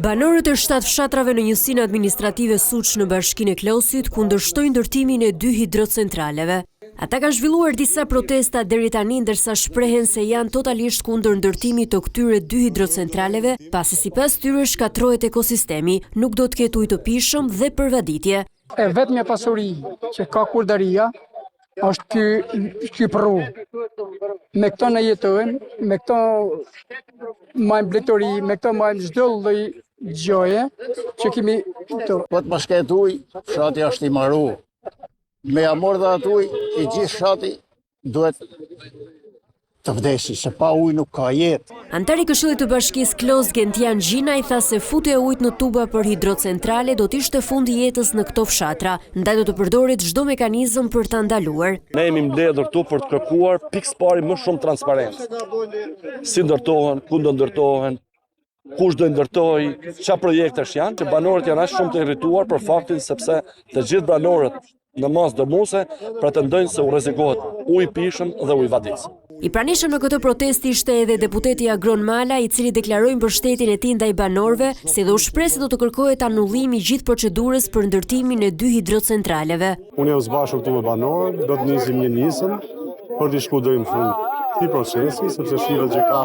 Banorët e shtatë fshatrave në njësinë administrative Suç në bashkinë e Klosit kundërshtojnë ndërtimin e dy hidrocentraleve. Ata kanë zhvilluar disa protesta deri tani ndërsa shprehen se janë totalisht kundër ndërtimit të këtyre dy hidrocentraleve, pasi sipas tyre shkatërrohet ekosistemi, nuk do të ketë ujë të pijshëm dhe për vaditje. E vetmja pasuri që ka Kurdaria është ky ky përru. Me këto ne jetojmë, me këto majmë blegtori, me këto majmë çdo lloj gjoje që kemi këtu. Po të mos ketë ujë, fshati është i maru. Me ja marrë dhe atë ujë, i gjithë fshati duhet të vdesi, se pa ujë nuk ka jetë. Anëtari i Këshillit të Bashkisë Klos, Gentian Gjinaj tha se futja e ujit në tuba për hidrocentrale do të ishte fundi i jetës në këto fshatra, ndaj do të përdoret çdo mekanizëm për ta ndaluar. Ne jemi mbledhur këtu për të kërkuar pikësëpari më shumë transparencë. Si ndërtohen, ku do ndërtohen, kush do i ndërtojë, ça projektesh janë, që banorët janë aq shumë të irrituar për faktin sepse të gjithë banorët në masë dërmuese pretendojnë se u rrezikohet ujë i pijshëm dhe ujë vaditës. I pranishëm në këtë protestë ishte edhe deputeti Agron Malaj, i cili deklaroi mbështetjen e tij ndaj banorëve, si dhe u shpreh se do të kërkohet anullimi i gjithë procedurës për ndërtimin e dy hidrocentraleve. Unë jam së bashku këtu me banorët, do të nisim një nismë për t'i shku deri në fund këtij procesi, sepse shihet që ka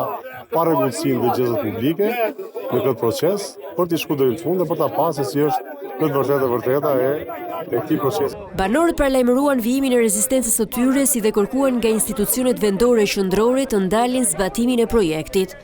parregullsi në dëgjesat publike në këtë proces, për t'i shku deri në fund dhe për ta parë se si është në të vërtetë e vërteta e e këtij procesi. Banorët paralajmëruan vijimin e rezistencës së tyre si dhe kërkuan nga institucionet vendore e qendrore të ndalin zbatimin e projektit.